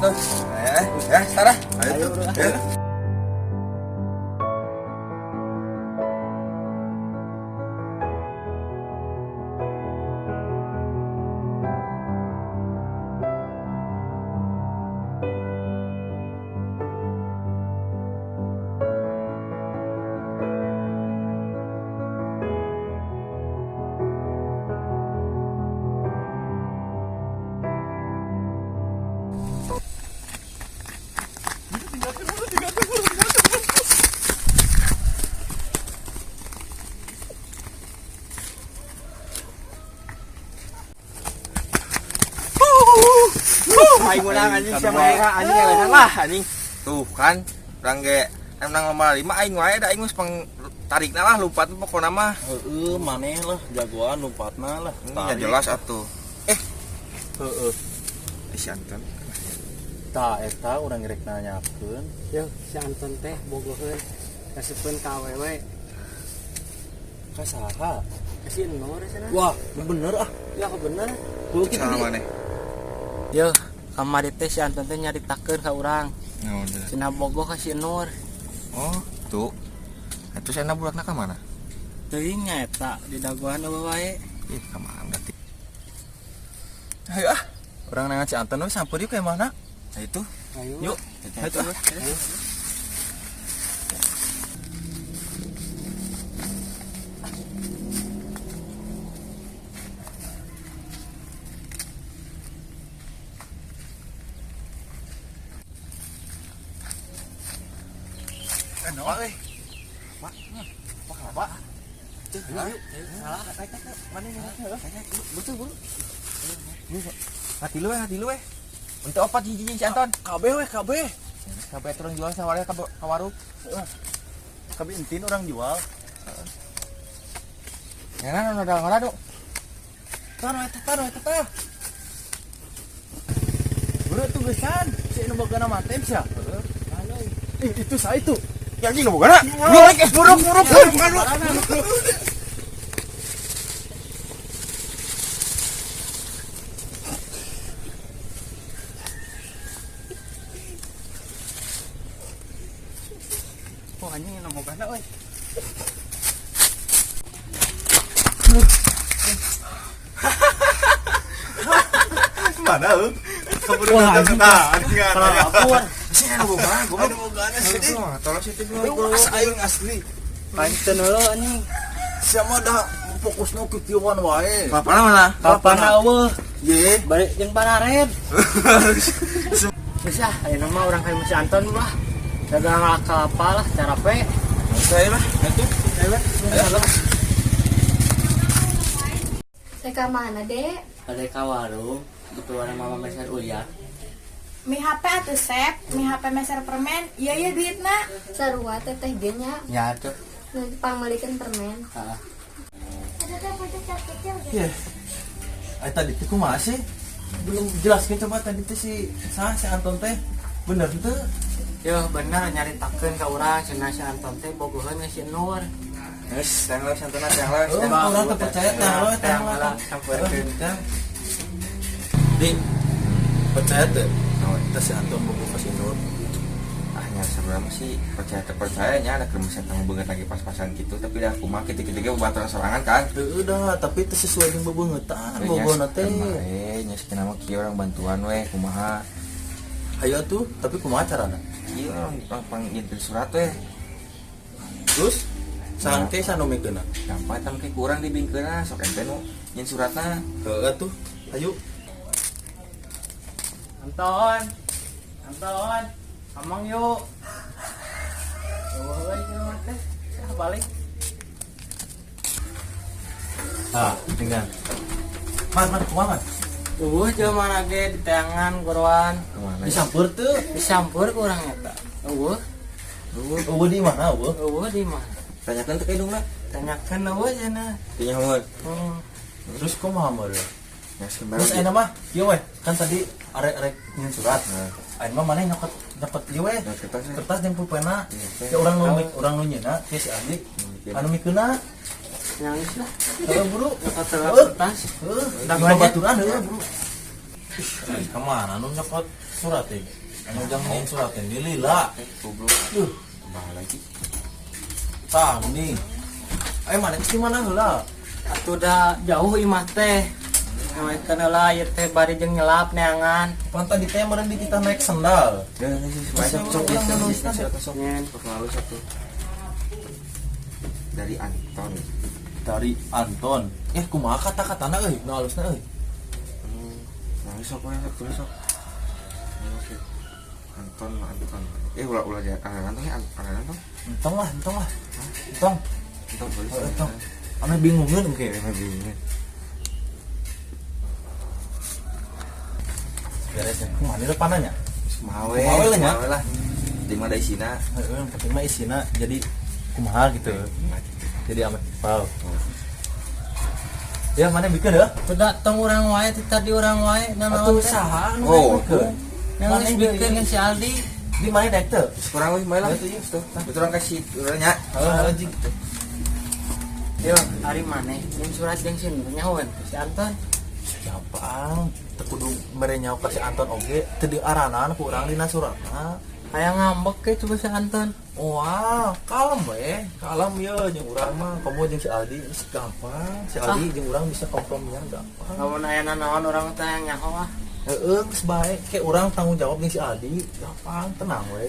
Tuh. Eh, ya, Sarah. Ayo tuh. Ya. Aing menang anjing, siapa ya anjing yang lah anjing. Tuh kan, urang ge menang lomba lima aing wae da aing geus pang tarikna lah lompat pokona mah. Heeh, maneh lah jagoan lompatna lah. Ya jelas atuh. Eh, Heeh. si Anton. Tah eta urang rek nanyakeun. Yo, si Anton teh bogoheun kasieun ka awewe. Ka saha? Ka si Nur cenah. Wah, bener ah. Ya aku bener. Heuh kitu. Salah maneh. Yo, kamari teh si Anton teh nyaritakeun ka urang. Naon teh? Cenah bogoh ka si Nur. Oh, tuh. Atuh sana burakna ka mana? Teuing nya eta di dagoan eueuh wae. Ih, ka mana berarti? Ayo ah. Urang nangan si Anton we sampeur yuk ke mana? Nah itu. Ayo. Yuk. Ayo tuh. Ayo. Pak euy. Pak. Pak kenapa? Ayo. Salah. Mana nih? Betul, buru. Hati lu, hati lu we. Untuk opat hiji si Anton. Kabeh we, kabeh. Kabeh turun jual sawarnya ka warung. Kabeh entin orang jual. Ya nah, udah ngora dok. Tano eta, tano eta tah. Bro tuh gesan, si nu bogana matem sia. Ih, itu saya itu. Ya anjing nu bogana. Buruk, buruk, buruk, buruk. Oh anjing nu bogana euy. Mana euy? Wah, anjing. Anjing. Kabur. Si nu bogana, goblok. Nu bogana sih. Tolong sih itu. Aing asli. Pancen heuh anjing. Siapa dah fokusna ke kieuan wae. Bapakna mana? Bapana eueuh. Ye. Balik jeung panared. Geus ah, ayeuna mah urang ka si Anton lah. Dagang kelapa lah, cara pe. Saya lah. Itu. Ayo lah. Saya ke mana, Dek? Ada ka warung, dikeluaran mama meser uya. Mi HP atuh Sep, mi HP meser permen, iya iya duitna. Sarua teteh ge nya. Ya tuh. Nanti pangmelikeun permen. Heeh. Ye. Ay tadi teh kumaha sih? Belum jelaskan coba tadi teh si sah si Anton teh bener teu? Yo bener nyaritakeun ka urang cenah si Anton teh bogoheun ka si Nur. Geus, tang lah Anton tang lah. Oh, orang teu percaya tang lo tang Tang lah, sampeurkeun. Di percaya teu? Teh si Anton bogoh ka si Nur. Ah, nya sebenarnya sih percaya terpercayanya ada keremesan kamu banget lagi pas-pasan gitu tapi dah kumaha kitu-kitu ge babaturan sorangan kan. Heueuh dah, tapi teu sesuai jeung bebeungeutan bogohna teh. Eh, nya sakeuna mah kieu orang bantuan we kumaha. Ayo tuh, tapi kumaha carana? Kieu orang pang nyieun surat we. Terus sangke sanu mikeunna? Gampang eta mah kurang dibingkeunna sok ente nu nyieun suratna. Heueuh tuh. Ayo. Anton. Anton. Amang yuk. Eueuh euy jelema teh. Ah, balik. Ah, tinggal. Man, man, kumaha man? Eueuh jelema ge diteangan goroan. Kemana? Disamper teu? Disampeur ku urang eta. Eueuh, Eueuh di mana eueuh? eueuh di mana? Tanyakeun teh ka indungna. Tanyakeun eueuh cenah. Teu nyaho. Hmm. Terus kumaha meureun? Ya sebenarnya. Terus ayeuna mah kieu we, kan tadi arek-arek nyieun surat. Ayeuna mah maneh nyokot nyokot ieu we. Nyokot kertas ya. Kertas jeung pulpena. Iya, Ya urang nu urang nu nyieunna kieu si Andi. Anu mikeunna. Nangis lah. Heueuh buru. Nyokot Heueuh. kertas. Heueuh, Dagoannya. babaturan heueuh buru. Kemana nu nyokot surat teh? Anu jang nyieun surat teh di lila. Goblok. Duh, Tambah lagi. Tah mending. Ayo mana geus di mana heula? Atuh da jauh imah teh. Ngawekeun heula ieu teh bari jeung nyelap neangan. Pan tadi teh meureun di kita naik sendal. Ya, sok sok Urang nulisna teh. sok sok sok. Dari Anton. Dari Anton. Eh, kumaha kata-katana euy? Nu alusna euy. Nah, sok we sok tulis sok. Oke. Anton, Anton. Eh, ulah ulah ya. Anton ya, Anton. Entong lah, entong lah. Entong. Anton tulis. Oh, entong. Ame bingungeun engke. Ame bingungeun. Beres ya. Kumaha di depannya? Kumaha we? Kumaha we lah nya? Kumaha we lah. Di mana isina? Heeh, yang penting mah isina jadi kumaha gitu. Jadi ame wow. Ya mana bikin ya? Udah tong urang wae ti tadi urang wae Atuh saha anu Oh, bikin? Yang Mana geus bikin si Aldi. Di mana daek teu? Kurang weh, lah. Tuh. Betul orang kasih urangnya. Heeh, jing. Yo, ari maneh jeung surat jeung si Nur nyahoeun si Anton. Gampang, teu kudu mere nyaho ka si Anton oge, teu diaranan ku urang dina suratna. Hayang ngambek ke coba si Anton. Wah, kalem we, kalem ye jeung urang mah, komo jeung si Aldi geus gampang. Si Aldi jeung urang bisa kompromian gampang. Lamun aya nanaon urang teh hayang nyaho ah. Heeh, geus bae, ke urang tanggung jawab jeung si Aldi, gampang, tenang we.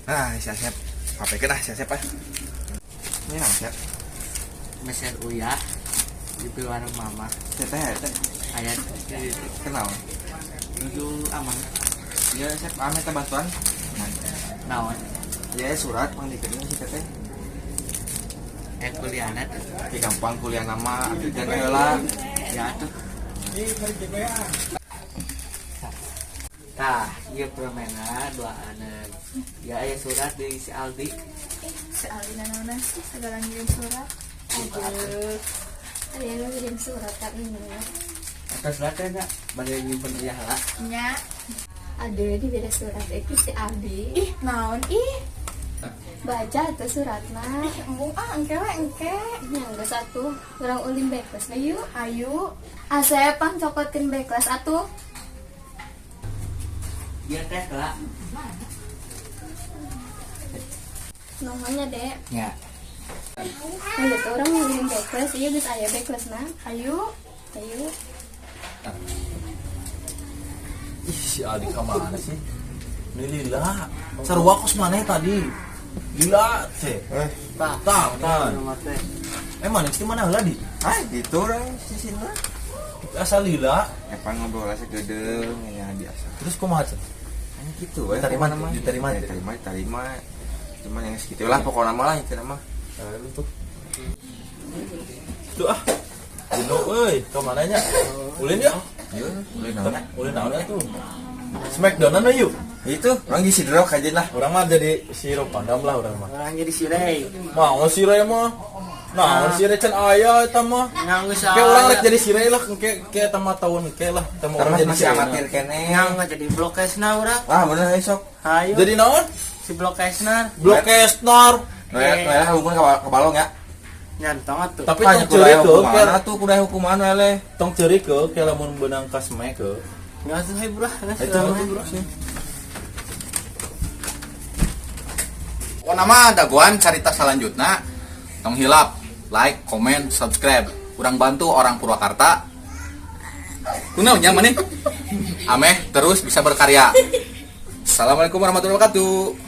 Ah, si Asep. HP kena si Asep ah. Ini Asep. Meser uyah di warung mama. Teteh, teh. Aya Kenal. nuju aman. Ya, Asep, ame teh bantuan. Naon? Ya, surat pangdikeun si teteh. Kuliahna teh. Ya gampang kuliah nama, abdi teh heula. Ya atuh. Tah, ieu permena duaaneun. Ya aya surat dari si Aldi. Si Aldi nanaonan sih segala ngirim surat. Aduh. Ada yang ngirim surat kan ini. Atas surat teh enggak? Bade nyimpen ieu lah. Nya. Aduh, di beda surat itu si Aldi. Ih, naon ih? Baca tuh suratna. Ih, embung ah engke we engke. Nya geus atuh, urang ulin backless na yuk. Ayo. Asep pang cokotkeun backless atuh. Ieu teh lah. Namanya, Dek. Ya. Ayo tuh urang ulin backless, ieu geus aya backless na. Ayo. Ayo. Ih, si Aldi ka mana sih? Ini lila. Sarua kos maneh tadi. Lila teh. Eh, Tah, Tah, tah. nomor teh. Eh, mana di mana heula di? ah gitu orang si Sinra. Asal lila, Epan ngobrol segedeung ya biasa. terus kumaha cenah? Hanya gitu we. Diterima, pokokna mah. diterima. Ya, diterima, diterima. Cuman yang segitu lah pokoknya mah lah itu mah. Lu tuh. Tuh ah. Jenuh euy, ka mana nya? Ulin ya? Ayo, ulin naon? Ulin naon tuh? Smackdownan we yuk. Itu, orang di Sidrok aja lah. Urang mah jadi si Ropandam lah urang mah. Urang jadi si Rey. Mau si Rey mah. Nah, si Rey can aya eta mah. Nya geus Kayak urang rek jadi si Rey lah, engke ke eta mah tahun engke lah, eta mah urang Terus jadi masih si Rey. amatir kene. Nya nggak jadi blokesna urang. Ah, bener euy sok. Hayu. Jadi naon? Si blokesna. Blokesnar. Noel, Noel hukuman ke balong ya. Nyantong atuh. Tapi Ah, tong ceurik kudu ke, hukuman atuh, kudu hukuman we. tong ceurik ke, ke lamun beunang ka smack ke. Nggak tuh hai bro. Itu bro sih. Oh nama dagoan carita selanjutnya tong hilap like, comment, subscribe. Kurang bantu orang Purwakarta. Kunaon nya maneh? Ameh terus bisa berkarya. Assalamualaikum warahmatullahi wabarakatuh.